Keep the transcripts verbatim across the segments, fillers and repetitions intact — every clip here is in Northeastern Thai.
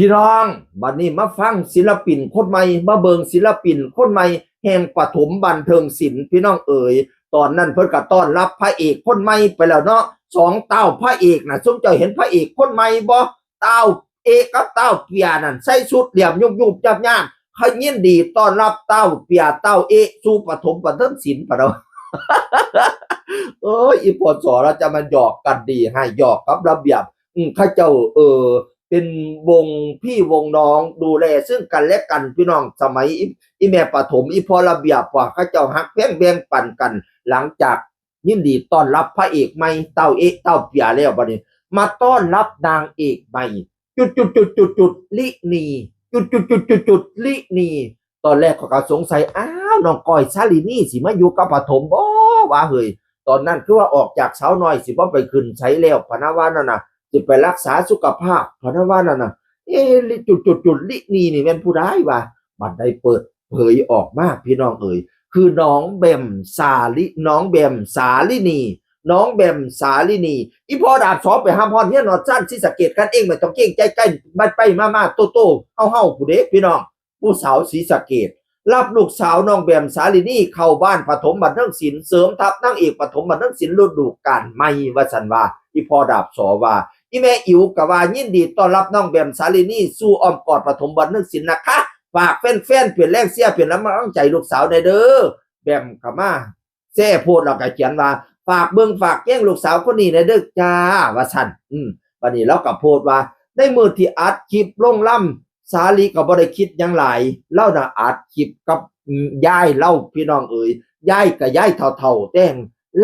พี่น้อง บัดนี้มาฟังศิลปินคนใหม่ มาเบิ่งศิลปินคนใหม่แห่งปฐมบันเทิงศิลป์ พี่น้องเอ๋ย ตอนนั้นเพิ่นก็ต้อนรับพระเอกคนใหม่ไปแล้วเนาะ สองเต้าพระเอกน่ะ ซุมเจ้าเห็นพระเอกคนใหม่บ่ เต้าเอกกับเต้าเปียนั่น ใส่ชุดเหลี่ยมยุบๆ ยาบๆ เขายินดีต้อนรับเต้าเปียเต้าเอกสู่ปฐมบันเทิงศิลป์ปะเนาะ เอ้ย อีพอสอเราจะมาหยอกกันดีให้หยอกกับระเบียบ อืม เขาเจ้า เออ เป็นวงพี่วงน้องดูแลซึ่งกันและกันพี่น้อง สมัยอีอีแม่ปฐมอีพอระเบียบว่าเขาเจ้าฮักแพงแบ่งปันกัน หลังจากยินดีต้อนรับพระเอกใหม่เต้าเอกเต้าเปียแล้วบัดนี้ มาต้อนรับนางเอกใหม่ จุดจุดจุดจุดจุดลินี จุดจุดจุดจุดจุดลินี ตอนแรกเขาก็สงสัย อ้าวน้องก้อยสาลินีสิมาอยู่กับปฐมบ่วะเฮ้ย ตอนนั้นคือว่าออกจากสาวน้อยสิบ่ไปขึ้นไสแล้วพะนะว่านั่นน่ะ สิไปรักษาสุขภาพพะนะว่านั่นน่ะ เอ๊ะลิจุดจุดจุดลินีนี่แม่นผู้ใดวะ บัดได้เปิดเผยออกมาพี่น้องเอ๋ย คือน้องแบมสาลิน้องแบมสาลินี น้องแบมสาลินี อีพ่อดาบสอไปหาฮอดเฮียนฮอดซานศรีสะเกษกันเอง ไม่ต้องเกรงใจใกล้ไปไปมามาโตโตเฮาเฮาผู้เด็กพี่น้อง ผู้สาวศรีสะเกษรับลูกสาวน้องแบมสาลินีเข้าบ้านปฐมบันเทิงศิลป์ เสริมทัพนางเอกปฐมบันเทิงศิลป์ฤดูกาลใหม่ว่าซั่นว่า อีพ่อดาบสอว่า อีแม่อิ๋วก็ว่ายินดีต้อนรับน้องแบมสาลินีสู่อ้อมกอดปฐมบันเทิงศิลป์นะคะ ฝากแฟนๆเป็นแรงเชียร์เป็นกำลังใจลูกสาวแหน่เด้อ แบมก็มาแซ่โพสต์แล้วก็เขียนว่า ฝากเบิ่งฝากแยงลูกสาวคนนี้แหน่เด้อจ้า ว่าซั่น อืม บัดนี้ลาวก็โพสต์ว่า ในมื้อที่อัดคลิปลงลำ สาลิก็บ่ได้คิดหยังหลาย ลาวน่ะอัดคลิปกับยายลาวพี่น้องเอ๋ย ยายก็ยายเฒ่าๆ แต่ง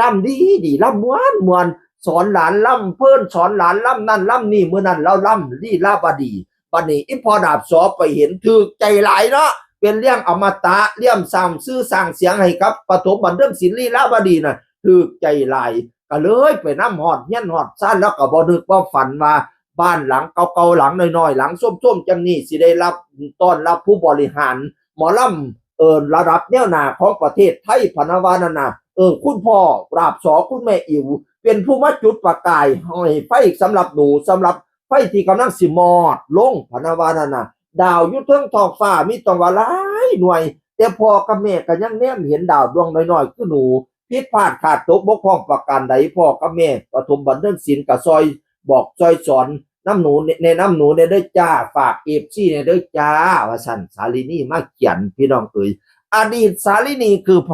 ลำดีดี ลำม่วนม่วน สอนหลานลำเพลิน สอนหลานลำนั่นลำนี่ มื้อนั้นลาวลำลีลาวดี บัดนี้อีพ่อดาบสอไปเห็นถูกใจหลายเนาะ เป็นเรื่องอมตะ เรื่องสร้างชื่อสร้างเสียงให้กับปฐมบันเทิงศิลป์ลีลาวดีน่ะ ถูกใจหลาย ก็เลยไปนำฮอดเฮือนฮอดซาน แล้วก็บ่นึกบ่ฝันว่าบ้านหลังเก่าๆ หลังน้อยๆ หลังโซมๆ จั่งนี้สิได้รับต้อนรับผู้บริหารหมอลำ เอ่อ ระดับแนวหน้าของประเทศไทยพะนะว่านั่นน่ะ เออ คุณพ่อดาบสอ คุณแม่อิ๋ว เป็นผู้มาจุดประกายให้ไฟสำหรับหนู สำหรับไฟที่กำลังสิมอดลงพะนะว่านั่นน่ะ ดาวอยู่เทิงท้องฟ้ามีต้องว่าหลายหน่วย แต่พ่อกับแม่ก็ยังแนมเห็นดาวดวงน้อยๆ คือหนู ผิดพลาดขาดตกบกพร่องประการใด พ่อกับแม่ปฐมบันเทิงศิลป์ก็ซอยบอกซอยสอนนำหนู แนะนำหนูแหน่เด้อจ้า ฝากเอฟซีแหน่เด้อจ้า ว่าซั่น สาลินีมาเขียนพี่น้องเอ๋ย อดีตสาลินีคือไผ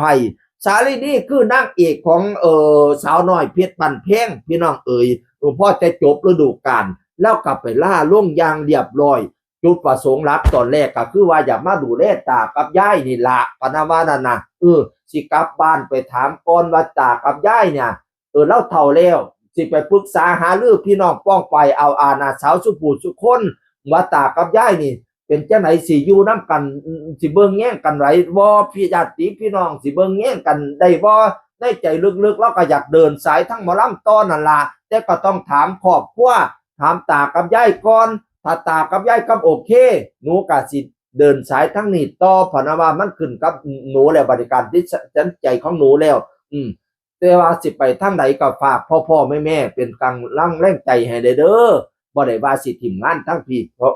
สาลินีคือนางเอกของ เอ่อ สาวน้อยเพชรบ้านแพงพี่น้องเอ๋ย เออ พอแต่จบฤดูกาล ลาวก็ไปลาลงอย่างเรียบร้อย จุดประสงค์หลักตอนแรกก็คือว่าอยากมาดูแลตากับยายนี่ล่ะพะนะว่านั่นน่ะ เออ สิกลับบ้านไปถามก่อนว่าตากับยายเนี่ย เออ ลาวเฒ่าแล้ว สิไปปรึกษาหารือพี่น้องป้องไปเอาอาน้าสาวสุผู้สุคน ว่าตากับยายนี่ เป็นจั่งใดสิอยู่นำกัน สิเบิ่งแยงกันไดบ่ พี่ญาติพี่น้องสิเบิ่งแยงกันได้บ่ ในใจลึกๆ ลาวก็อยากเดินสายทั้งหมอลำต่อนั่นล่ะ แต่ก็ต้องถามครอบครัว ถามตากับยายก่อน ถ้าตากับยายกับโอเค หนูก็สิเดินสายทั้งนี้ต่อ เพราะว่ามันขึ้นกับหนูแล้ว บัดนี้การตัดสินใจของหนูแล้ว อืม แต่ว่าสิไปทางใดก็ฝากพ่อๆแม่ๆเป็นกำลังแรงใจให้เด้อ บ่ได้ว่าสิถิ่มงานทั้งพี่ เพราะ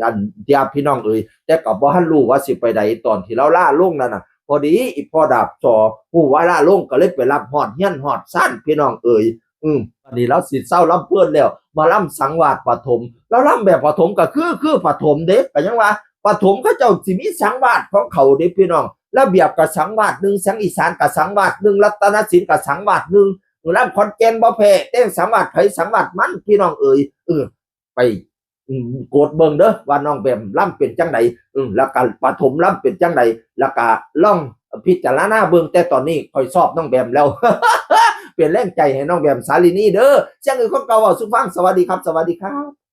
อันเดียพี่น้องเอ๋ย แต่ก็บ่ทันรู้ว่าสิไปใด ตอนที่ลาวลาลงนั่นน่ะ พอดีอีพ่อดาบสอฮู้ว่าลาลงก็เลยไปรับฮอดเฮือนฮอดซานพี่น้องเอ๋ย อืม บัดนี้ลาวสิเซาลำเพลินแล้ว มาลำสังวาสปฐม ลาวลำแบบปฐมก็คือ คือปฐมเด้ ก็ยังว่าปฐมเขาเจ้าสิมีสังวาสของเขาเด้พี่น้อง ระเบียบก็สังวาสหนึ่ง เสียงอีสานก็สังวาสหนึ่ง รัตนศิลป์ก็สังวาสหนึ่ง ลำขอนแก่นบ่แพ้ แต่สังวาสไผสังวาสมันพี่น้องเอ๋ย เออ ไป อืม กดเบิ่งเด้อว่าน้องแบมลำเป็นจั่งใด อืม แล้วก็ปฐมลำเป็นจั่งใด แล้วก็ลองพิจารณาเบิ่ง แต่ตอนนี้ข้อยชอบน้องแบมแล้ว เป็นแรงใจให้น้องแบมสาลินีเด้อ เสียงอื่นของเก่าเว้าสู่ฟัง สวัสดีครับ สวัสดีครับ